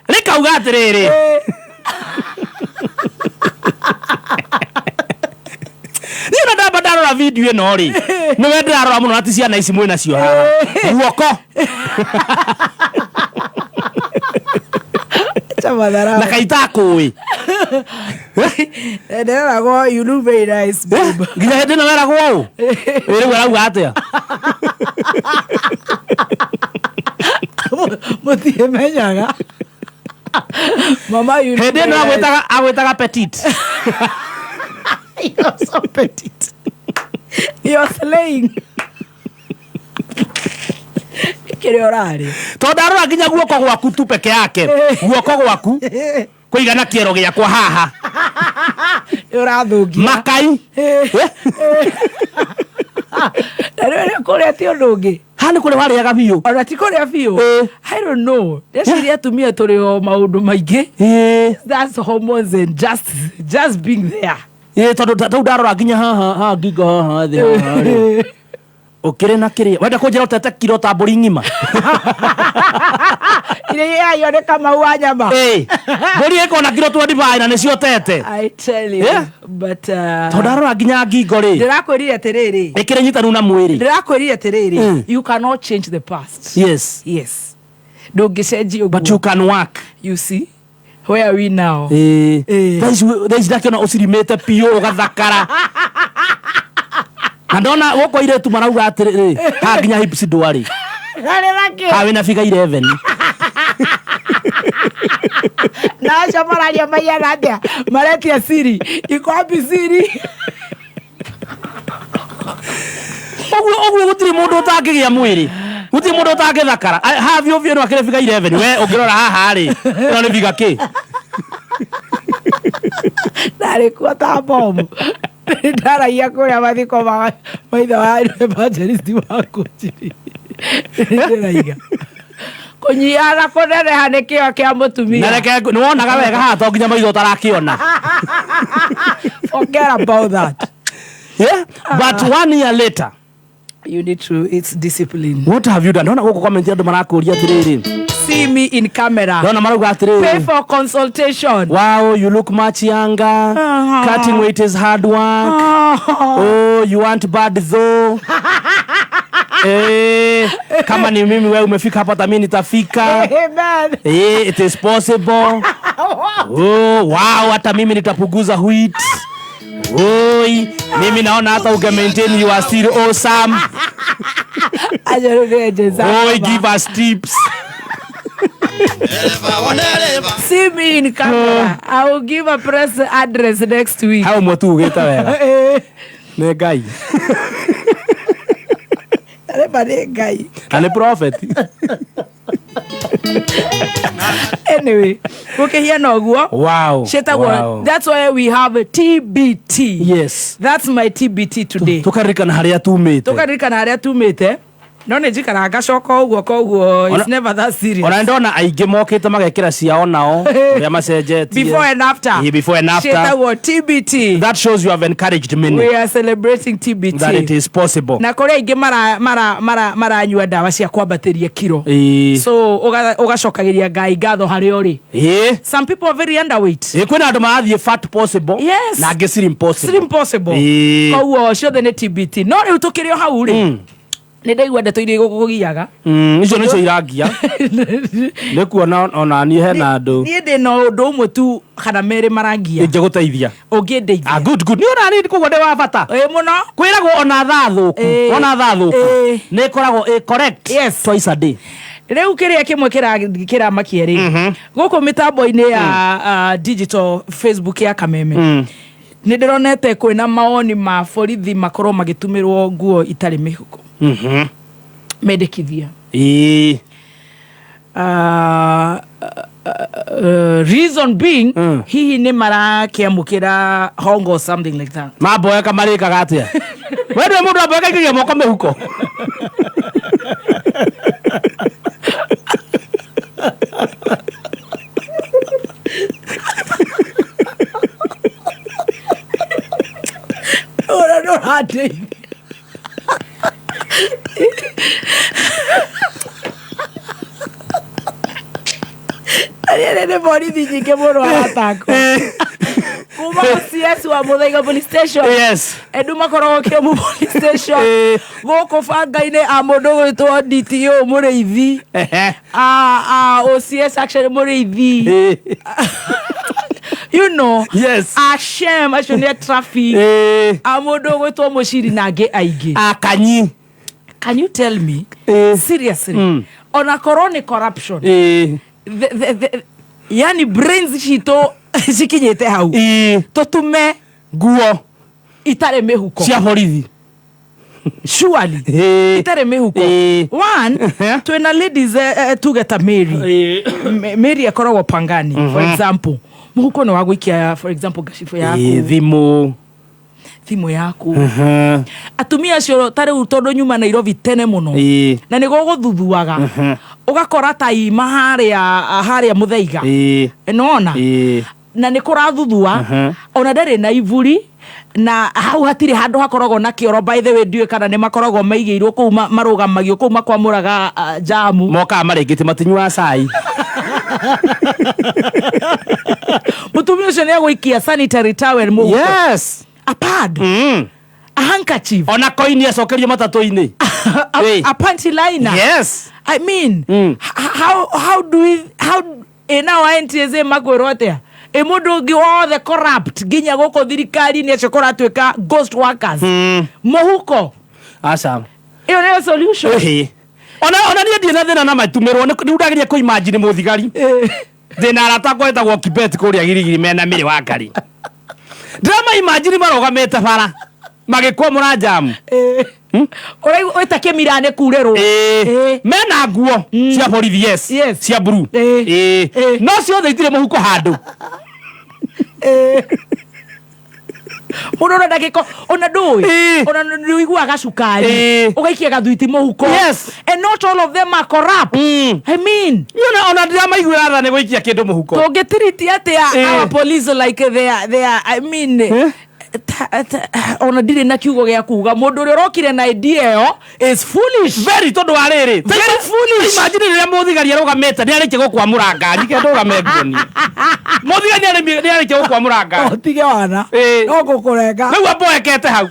rĩkauga atĩrĩrĩ, niĩ na ndamba ndarora video ĩno rĩ, nĩwe ndĩrarora mũno na ti ciana ici mwĩ nacio haha guoko na kaitakũĩ. Nderagwo, "You look very nice, babe." Nginya hĩndĩ ĩno weragwo ũũ. Ĩ, rĩu arauga atĩa? Mũtiĩmenyaga. Mama, you look Hĩndĩ ĩno very nice. agwĩtaga petit. You're so petit. You're slaying. Kĩrĩa ũrarĩ. Tondũ ndarora nginya guoko gwaku tu peke yake, guoko gwaku kũigana kĩero gĩakwa haha. Nĩ ũrathũkia. Makai. Na rĩu kũrĩa ti ũndũ ũngĩ. Haha nĩ kũrĩa warĩaga biũ. Ona ti kũrĩa biũ. I don't know, ndeciria atumia tũrĩ o maũndũ maingĩ. That's hormones and just being there. Ĩ, tondũ tau ndarora nginya haha haha ngingo haha thĩ haha rĩ, ũkĩrĩ na kĩrĩa wenda kũnjĩra ũtete kiro ta mbũri ng'ima. Iria irayo nĩ Kamau wa nyama. Ĩ, mbũri ĩkona kiro 25 na nĩcio ũtete. I tell you. But Tondũ ndarora nginya ngingo rĩ, ndĩrakwĩrire atĩrĩrĩ, ĩkĩrĩ nyitanu na mwĩrĩ. Ndĩrakwĩrire atĩrĩrĩ, you cannot change the past. Yes, ndũngĩcenjia ũguo. But you can work. You see where are we now? Ĩ, thaa ici ndakĩona ũcirimĩte biũ ũgathakara, na ndona gũkũ airĩtu marauga atĩrĩrĩ, haha nginya hips ndwarĩ. Narĩ. Haha wĩna figure 11. Na acio mararia maigana atĩa? Maretia siri, iko wapi siri? Ũguo ũguo gũtirĩ mũndũ ũtangĩgĩa mwĩrĩ, gũtirĩ mũndũ ũtangĩthakara. Haha biũ biũ no akĩrĩ figure 11. We ũngĩrora haha rĩ, ĩno nĩ figure kĩ? Ndarĩ kuo ta bomu, ndaragia kũrĩa mathiko ma maithe wa evangelist wa kũnjiri. Ndĩraiga kũnyiha na kũneneha nĩ kĩo kĩa mũtumia. Na reke nĩ wonaga wega haha, to nginya maitho ũtarakĩona. Forget about that. Yeah? But one year later, you need to, it's discipline. What have you done? Ndona gũkũ comment andũ marakũria atĩrĩrĩ. See me in camera. Ndona marauga atĩrĩrĩ. Pay for consultation. Wow, you look much younger. Cutting weight is hard work. Oh, you want bad though. Eh, kama ni mimi wewe umefika hapa hata mimi nitafika. Amen. Eh, it is possible. Oh, wow, hata mimi nitapunguza wheat. Oi, mimi naona hata uke maintain you are still awesome. Oi, give us tips. See me in camera. I will give a press address next week. Hau mwe tu ugĩte wega. Nĩ Ngai. Ndereba nĩ Ngai. Na nĩ prophet. Anyway, gũkĩhiana ũguo. Wow. Ciĩtagwo Wow. that's why we have TBT. Yes. That's my TBT today. Tũkaririkana harĩa tumĩte. Tũkaririkana harĩa tumĩte. No nĩ njikaraga ngacoka ũguo koguo it's never that serious. Ona ndona aingĩ mokĩte magekĩra ciao nao ũrĩa macenjetie. Before and after. Yeah, before and after. Ciĩtagwo TBT. That shows you have encouraged many. We are celebrating TBT. That it is possible. Na kũrĩ aingĩ maranyua ndawa cia kwambatĩria kiro. Ĩĩ. So ũgacokagĩria Ngai ngatho harĩa ũrĩ. Ĩĩ. Some people are very underweight. Ĩĩ, kwĩna andũ marathiĩ fat possible. Yes. Na angĩ slim possible. Slim possible. Ĩĩ. Koguo ciothe nĩ TBT. No rĩu tũkĩrĩ o hau rĩ. Nĩ ndaigua ndeto iria igũkũgiaga. Icio nĩcio irangia. Nĩ kuona ona niĩ hena andũ Niĩ ndĩ na ũndũ ũmwe tu kana merĩ marangia. ingĩgũteithia. Ũngĩndeithia. Ah, good, good. Nĩ ona niĩ koguo ndĩ wa bata. Ĩĩ mũno. Kwĩragwo ona thaa thũku. Ĩĩ. Ona thaa thũku. Ĩĩ. Nĩ ĩkoragwo ĩ correct. Yes. Twice a day. Rĩu kĩrĩa kĩmwe kĩramakia rĩ gũkũ mĩtambo-inĩ ya digital Facebook ya Kameme nĩ ndĩronete kwĩna mawoni ma borithi makorwo magĩtumĩrwo nguo itarĩ mĩhuko mendekithia. Ĩĩ. Reason being hihi nĩ marakĩamũkĩra hongo or something like that. Mamboeka marĩkaga atĩa? We ndũĩ mũndũ amboeka aikagia moko mĩhuko. Ũrĩa ndũrandeithia. Rĩrĩ nĩ borithi nyingĩ mũno aratakwo kuma CS wa Muthaiga police station. Yes. Endu makoragwo Kĩambu police station gũkũ banga-inĩ a mũndũ gwĩtwo DTO Mũrĩithi a OCS actually Mũrĩithi you know. Yes. Ashem acio nĩ a traffic a mũndũ gwĩtwo Mũciri na angĩ aingĩ. Akanyi. Can you tell me seriously ona korwo nĩ corruption yani brains citũ cikinyĩte hau tũtume nguo itarĩ mĩhuko cia borithi. Surely itarĩ mĩhuko. One twĩna ladies tuge ta Mary. Mary akoragwo Pangani for example mũhuko nĩ wa gũikia for example ngacibũ yaku thimũ thimũ yaku. Atumia acio ta rĩu tondũ nyuma Nairobi tene mũno na nĩ gũgũthuthuaga ũgakora ta ima harĩa Mũthaiga nĩwona na nĩ kũrathuthua ona ndarĩ na iburi na hau hatirĩ handũ hakoragwo na kĩoro. By the way ndiũĩ kana nĩ makoragwo maigĩirwo kũu marũgamagio kũu makwamũraga jamu mokaga marĩngĩte matinyuaga cai. Mũtumia ũcio nĩ egũikia sanitary towel mũhuko. Yes. A pad. A handkerchief. Ona koini acokerio matatũ-inĩ. A panty liner. Yes. I mean, how do we how ĩnao NTSA makwĩrwo atĩa? Ĩ mũndũ ũngĩ wothe corrupt nginya gũkũ thirikari-inĩ acio kũratuĩka ghost workers. Mũhuko. Aca. Ĩyo nĩyo solution. Ona niĩ ndirĩ na thĩna na matumĩrwo nĩ ndageria kũ imagine mũthigari. Ndĩna arata akwa etagwo Kibet kũrĩa Girigiri mena mĩrĩ wa ngari. Ndĩrama imagine marũgamĩte bara magĩkwamũra jamu. Ũraigua wĩta kĩmira nĩ kurĩrwo. Mena nguo cia borithi yes. Cia blue. No ciothe itirĩ mũhuko handũ. Mũndũ ũrenda gĩko ona ndũĩ ona nĩ ũiguaga cukari ũgaikia gathuiti mũhuko. Yes. And not all of them are corrupt. I mean ona ndĩramaiguĩra tha nĩ gũikia kĩndũ mũhuko. Tũngĩtiriti atĩa our police like they are I mean Ona ndirĩ na kiugo gĩa kuga mũndũ ũrĩa ũrokire na idea ĩyo is foolish. Very, tondũ wa rĩrĩ, Very foolish. Imagine rĩrĩa mũthigari arũgamĩte nĩ arĩkia gũkwamũra ngari ke ndũgame nguonie mũthigari nĩ arĩkia gũkwamũra ngari. Ũtige wana no gũkũrenga. Rĩu amboekete hau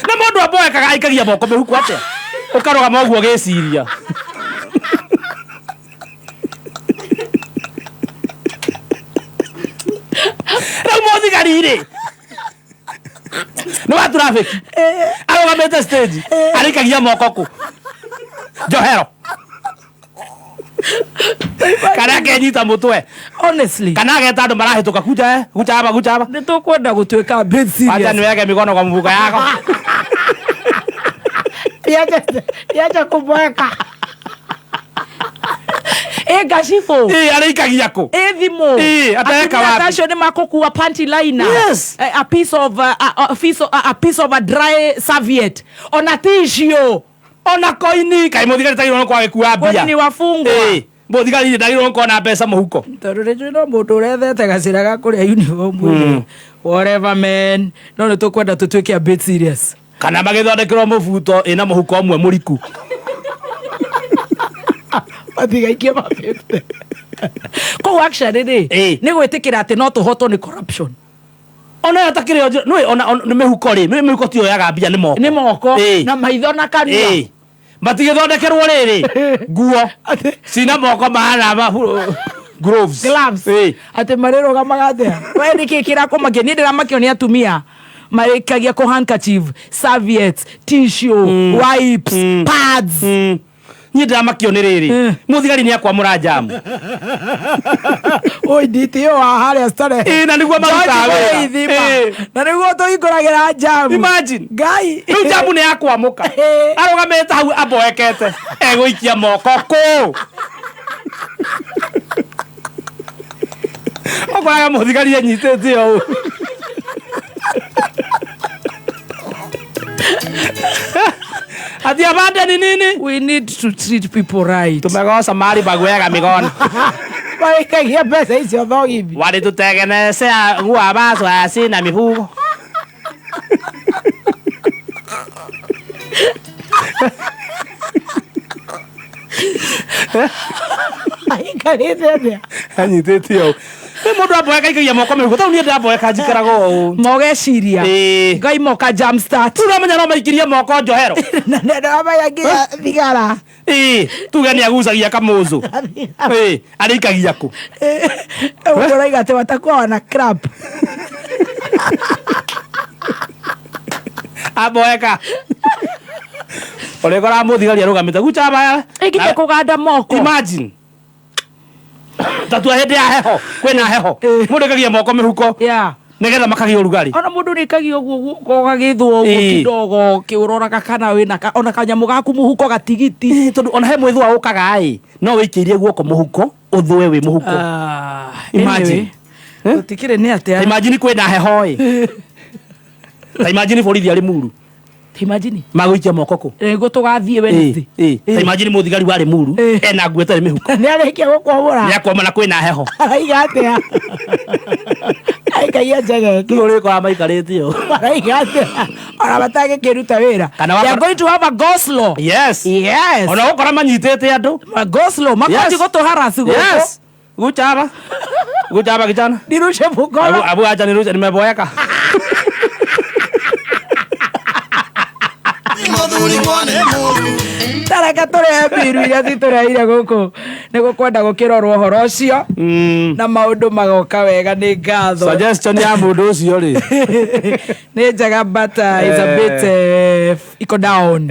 na mũndũ amboekaga aikagia moko mĩhuko atĩa ũkarũgama ũguo ũgĩciria. Rĩu mũthigari rĩ nĩ wa traffic arũgamĩte stage arĩkagia moko kũ njohero kana akenyita mũtwe. Honestly. Kana ageta andũ marahĩtũka kuja kuja hapa, kuja hapa. Nĩ tũkwenda gũtuĩka bit serious. Acha niweke mikono kwa mfuko yako. Niache kumweka. Ĩ ngacibũ. Ĩ arĩikagia kũ? Ĩ thimũ. Ĩ ateka Atumia wapi? acio nĩ makũkua panty liner. Yes. A piece of a dry serviette. Ona tissue. Ona koini. Kaĩ mũthigari ndagĩrĩirwo nĩ kwaga gĩkua mbia. Kwani ni wafungwa? Ĩ, mũthigari ndagĩrĩirwo nĩ kuona mbeca mũhuko. Tondũ rĩngĩ no mũndũ ũrethete gacĩra ga kũrĩa uniform. Whatever man. No nĩ tũkwenda tũtuĩke a bit serious. Kana magĩthondekerwo mũbuto ĩna mũhuko ũmwe mũriku. Matigaikie mabĩte. Koguo actually rĩ, nĩ gwĩtĩkĩra atĩ no tũhotwo nĩ corruption. Ona yo takĩrĩ o njĩra, nĩũĩ ona, ona, nĩ mĩhuko rĩ, nĩ mĩhuko tiyo yaga mbia, nĩ moko. Nĩ moko, na maitho na kanua. Matigĩthondekerwo rĩrĩ, nguo cina moko mahana gloves. Gloves. Atĩ marĩrũgamaga atĩa? We nĩkĩ kĩrakũmakia? Niĩ ndĩramakio nĩ atumia marĩkagia kũ handkerchief, serviettes, tissue, wipes, pads. Niĩ ndĩramakio nĩ rĩrĩ, mũthigari nĩ akwamũra njamu. Oi, DTO wa harĩa Starehe. Ĩ, na nĩguo marutaga George wĩra. Mũrĩithi ma. Na nĩguo tũhingũragĩra njamu. Imagine. Ngai. Rĩu njamu nĩ yakwamũka. Arũgamĩte hau amboekete. Egũikia moko kũ? Ũkoraga mũthigari enyitĩte ũũ. Ati abande ni nini? We need to treat people right. Tumegoca mali bagwega migona. Marĩkagia mbeca icio thogithi. Walitutengenezea nguo ambazo hazina mifuko. Aikarĩte atĩa? Anyitĩte ũũ. Nĩ mũndũ amboeka aikagia moko mĩhuko. Tondũ niĩ ndĩramboeka njikaraga ũũ. Mogeciria. Ngai moka jam start. Rĩu ũramenya no maikirie moko njohero. Na nĩ ndĩramenya nginya thigara. Tuge nĩ agucagia kamũcũ. Arĩikagia kũ? Mũndũ ũrauga atĩ watakuwa wana crap. Amboeka. Ũrĩkoraga mũthigari arũgamĩte gucha baya. Ĩnginya kũganda moko. Imagine. Tatua hĩndĩ ya heho, kwĩna heho. Mũndũ aikagia moko mĩhuko. Nĩgetha makagĩa ũrugarĩ. Ona mũndũ nĩaikagia ũguo guoko ũgagĩthwo ũguo kidogo ũkĩũroraga kana wĩna ona kanyamũ gaku mũhuko gatigiti. Tondũ ona he mwĩthũa ũkaga ĩ, no wĩikĩirie guoko mũhuko, ũthũe wĩ mũhuko. Imagine. Anyway, gũtikĩrĩ nĩ atĩa. Imagine kwĩna heho ĩ. Ta imagine borithi arĩ muru. Ta imagine. Magũikia moko kũ? Nĩguo tũgathiĩ Wednesday. Ta imagine mũthigari warĩ muru, ena nguo ĩtarĩ mĩhuko. Nĩ arĩkia gũkwamũra. Nĩ akwamũra kwĩna heho. Araiga atĩa? Aikagia njegeke. Rĩu ũrĩkoraga maikarĩte ũũ. Maraiga atĩa? Ona matangĩkĩruta wĩra. Kana They are going to have a go slow. Yes. Yes. Ona gũkora manyitĩte andũ. Ma go slow. Makanji Yes. gũtũharasi gũkũ. Yes. Guchaba. Guchaba kijana. Nirushe mkono. Abu, abu acha nirushe nimeboeka. Tareka tũrehe mbiru iria citũreheire gũkũ nĩ gũkwenda gũkĩrorwo ũhoro ũcio na maũndũ magoka wega. Nĩ ngatho. Suggestion ya mũndũ ũcio rĩ nĩ njega, but it's a bit iko down.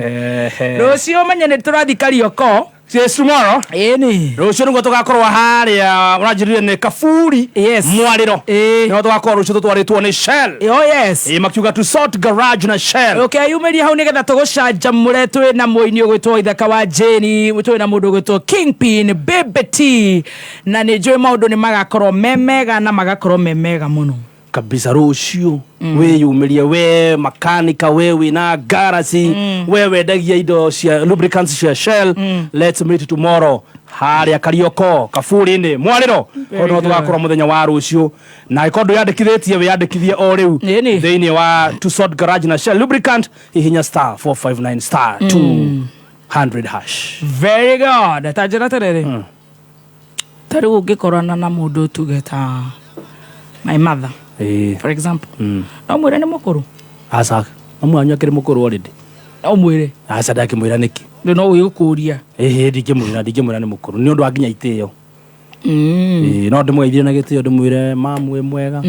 Rũciũ menye nĩ tũrathiĩ Karioko. Yes, tomorrow. Ĩni. Rũciũ nĩguo tũgakorwo harĩa ũranjĩrire nĩ Kaburi. Yes. Mwarĩro. Nĩho tũgakorwo rũciũ tũtwarĩtwo nĩ Shell. Oh yes. Ĩ, makiuga to sort garage na Shell. Ũkeyumĩria hau nĩgetha tũgũcanjamũre. Twĩ na mũini ũgwĩtwo Ithaka wa Jane, twĩ na mũndũ ũgwĩtwo Kingpin Baby T, na nĩ njũĩ maũndũ nĩ magakorwo me mega na magakorwo me mega mũno kabisa. Rũciũ wĩyumĩrie, we makanika, we wĩna garasi, we wendagia indo cia lubricants cia Shell. Let's meet tomorrow Harĩa Karioko Kaburi-inĩ mwarĩro Very no good. tũgakorwo mũthenya wa rũciũ na angĩkorwo ndwĩyandĩkithĩtie wĩyandĩkithie o rĩu thĩinĩ wa Tusot Garage na Shell Lubricant, hihinya star 459 star 200 hash. Very good. Ta njĩra atĩrĩrĩ, ta rĩu ũngĩkorana na mũndũ tuge ta my mother, for example, no mwĩre nĩ mũkũrũ? Aca, mamu wanyu akĩrĩ mũkũrũ already. No mwĩre? Aca, ndakĩmwĩra nĩkĩ? Rĩu no wĩgũkũria. Ĩhĩ, ndingĩmwĩra nĩ mũkũrũ nĩ ũndũ wa nginya itĩo. Ĩĩ, no ndĩmũgeithie na gĩtĩo, ndĩmwĩre mamu wĩ mwega,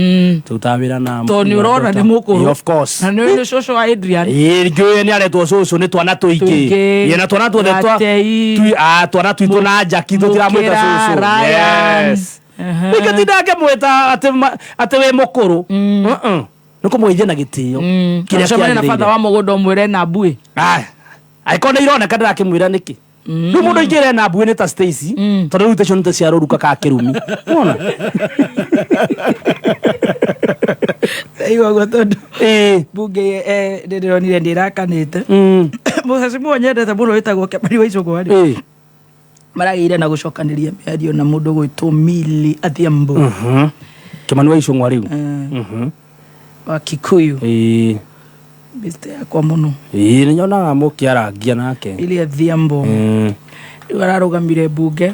tũrutaga wĩra na Tondũ nĩ ũrona nĩ mũkũrũ. Ĩĩ, of course. Na nĩ cũcũ wa Adrian. Ĩĩ, ngĩũĩ nĩ aretwo cũcũ nĩ twana tũingĩ. Tũingĩ. Ĩĩ, na twana tuothe Gatei. twana twitũ na Njaki tũtiramwĩta Mũkĩra, cũcũ. Ryan. Yes. Ningĩtinda ngĩmwĩta atĩ wĩ mũkũrũ. Mm-mm. Nĩ kũmũgeithia na gĩtĩo kĩrĩa Ũcemanie na kĩagĩrĩire. batha wa mũgũnda ũmwĩre na mbuĩ. Aya. Angĩkorwo nĩ ironeka ndĩrakĩmwĩra nĩkĩ, rĩu mũndũ ingĩre na mbuĩ nĩ ta Stacy, tondũ rĩu tacio nĩ ta cia rũruka ka kĩrumi. Wona? Ndaigua ũguo tondũ bunge ndĩronire nĩ ĩrakanĩte. Mũcacimũo nyendete mũno wĩtagwo Kĩmani wa Icũgwa rĩ, maragĩire na gũcokanĩria mĩario na mũndũ gwĩtwo Milly Adhiambo. Kĩmani wa Icũng'wa rĩu. Wa Kikuyu. Ĩĩ. Beste yakwa mũno. Ĩĩ, nĩ nyonaga mũkĩarangia nake. Milly Adhiambo rĩu ararũgamire mbunge,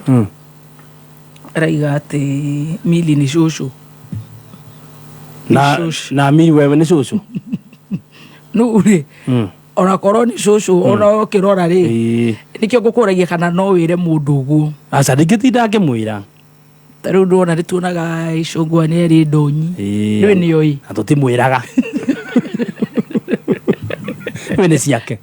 araiga atĩ Milly nĩ cũcũ. Na Milly wewe nĩ cũcũ? Nũ rĩ, onakorwo nĩ cũcũ, ona ũkĩrora rĩ, nĩkĩo ngũkũragia kana no wĩre mũndũ ũguo. Aca, ndingĩtinda ngĩmwĩra. Ta rĩu ndwona nĩ tuonaga Icũngwa nĩ erĩ ndonyi. Ĩĩ. Rĩu nĩoĩ. Na tũtimwĩraga we nĩ ciake.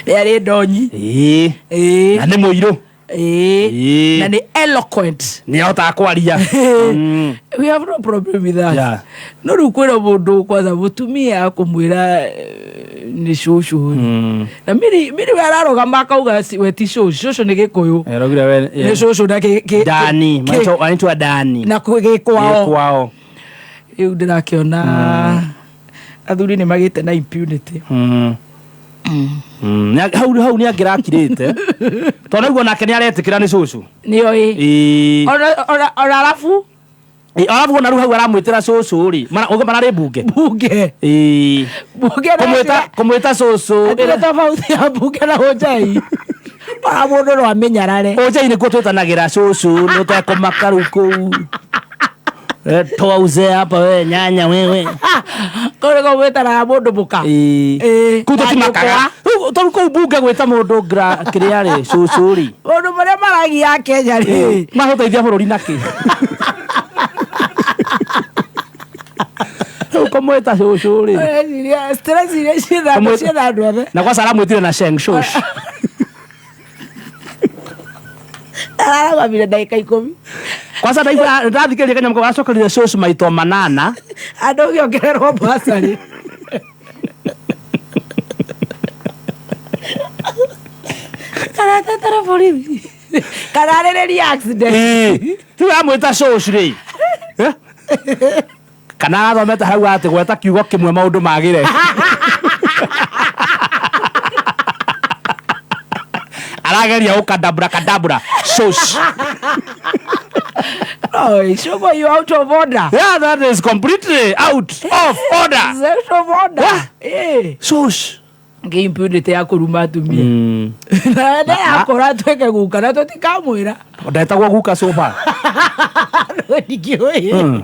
Nĩ arĩ ndonyi. Ĩĩ. Na nĩ mũirũ. Ĩĩ. Na nĩ eloquent. Nĩ ahotaga kwaria. We have no problem with that. Yeah. No rĩu kwĩra mũndũ kwanza mũtumia kũmwĩra nĩ cũcũ rĩ. Na Miri we ararũgama akauga we ti cũcũ, cũcũ nĩ Gĩkũyũ. Araugire we Nĩ cũcũ na Dani, anaitwa Dani. Na gĩkwao. Gĩkwao. Rĩu ndĩrakĩona athuri nĩ magĩte na impunity. Hau nĩ angĩrakirĩte tondũ naguo nake nĩ aretĩkĩra nĩ cũcũ. Nĩoĩ. Ĩĩ. Ona arabu. Ĩĩ, arabu ona rĩu hau aramwĩtĩra cũcũ rĩ, ũguo mararĩ mbunge. Mbunge. Ĩĩ. Mbunge na Kũmwĩta cũcũ. Hatirĩ tofauti ya mbunge na ũnjai. Ona mũndũ no amenyarare. Ũnjai nĩkuo twĩtanagĩra cũcũ, nĩ ũtekũmaka rĩu kũu. Toa uzee hapa we nyanya wewe. Kũu nĩkuo gwĩtanaga mũndũ mũka. Ĩĩ. Kũu tũtimakaga. Rĩu tondũ kũu mbunge gwĩta mũndũ kĩrĩa rĩ, cũcũ rĩ. Maũndũ marĩa maragia Kenya rĩ. Magũteithia bũrũri nakĩ? Rĩu kũmwĩta cũcũ rĩ. Ũreciria stress iria cietha andũ othe. Na kwanza aramwĩtire na sheng shosh. Ararũgamire ndagĩka 10. Kwanza ndaigua ndathikĩrĩria kanyamũ kau aracokerire cũcũ maito manana. Andũ ũgĩongererwo bursary. Karatetera borithi. Kararĩrĩria accident. Ĩĩ. Rĩu amwĩta cũcũ rĩ. Kana arathomete hau atĩ gweta kiugo kĩmwe maũndũ magĩre. Arageria gũkadabura kadabura. Shush. Oh, Ishogo, you out of order. Yeah, that is completely out of order. It's out of order. Eh. Shush. Ngĩ impunity ya kũruma atumia. Na nĩ yakũra atuĩke guka na tũtikamwĩra. Ndetagwo guka sofa. No ndikĩũĩ.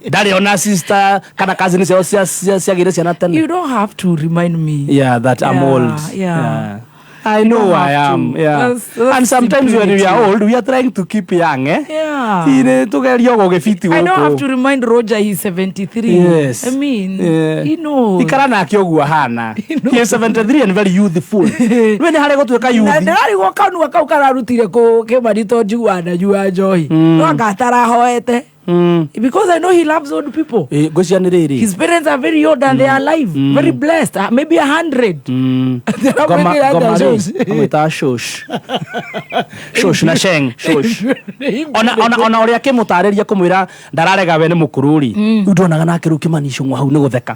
Ndarĩ ona sister kana cousin ciao ciagĩire ciana tene. You don't have to remind me. Yeah, that I'm Yeah, old. yeah. Yeah. I know You don't I have am. to. Yeah. That's And sometimes when we are impunity. old, we are trying to keep young, eh? Yeah. Ine tugerio gũgĩbiti I don't have gũkũ. to remind Roger he's 73. Yes. I mean, Yeah. he knows. Ikara nake ũguo ahana. He is 73 and very youthful. We nĩ harĩ gũtuĩka Na youth. ndĩrarigwo kanua kau kararutire kũ Kĩmani to njiguaga ndanyua njohi. No anga atarahoete. Because I know he loves old people. Ngwĩciria nĩ rĩrĩ. His parents are very old and they are alive, very blessed, maybe 100. Ngoma Ngoma ngoma rĩ, amwĩtaga shush. Shush na sheng, shush. Ona ũrĩa akĩmũtarĩria kũmwĩra ndararega we nĩ mũkũrũ rĩ. Rĩu ndonaga nake rĩu Kĩmani Icũng'wa hau nĩ gũtheka.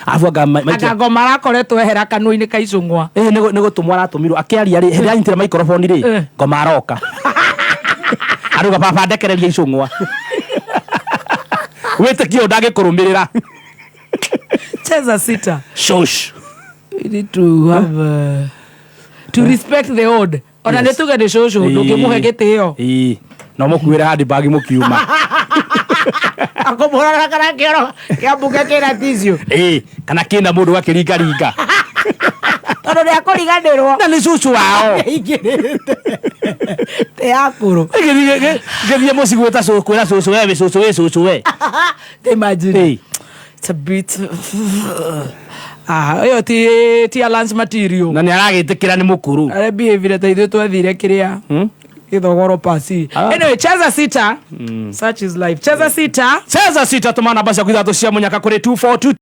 Arabu anga Anga ngoma arakoretwo ehera kanua-inĩ ka icũng'wa. Ĩ nĩ gũtũmwo aratũmirwo akĩaria rĩ, hĩndĩ anyitire microphone rĩ, ngoma aroka aruga, "Baba, ndekereria icũng'wa." Wĩtĩkio ndangĩkũrũmĩrĩra. Cheza sita. Shush. We need to have to respect the old. Ona nĩ tuge nĩ cũcũ, ndũngĩmũhe gĩtĩo. Ĩĩ, no mũkuĩre handbag mũkiuma. Akũmũrora kana kĩoro kĩa mbunge kĩna tissue. Ĩĩ, kana kĩna mũndũ gakĩringaringa. Tondũ nĩ akũriganĩrwo. Na nĩ cũcũ wao. Aingĩrĩte. Tĩ akũrũ. Ngĩthiĩ mũciĩ gwĩta cũcũ, kwĩra cũcũ, "We wĩ cũcũ, wĩ cũcũ we." Imagine. It's a bit, ah, ĩyo ti a lunch material. Na nĩ aragĩtĩkĩra nĩ mũkũrũ. Arĩa behavire ta ithuĩ twathire kĩrĩa gĩthogoro pasi. Anyway, cheza sita. Such is life. Cheza sita. Cheza sita, tũma namba ciaku ithatũ cia mũnyaka kũrĩ 242.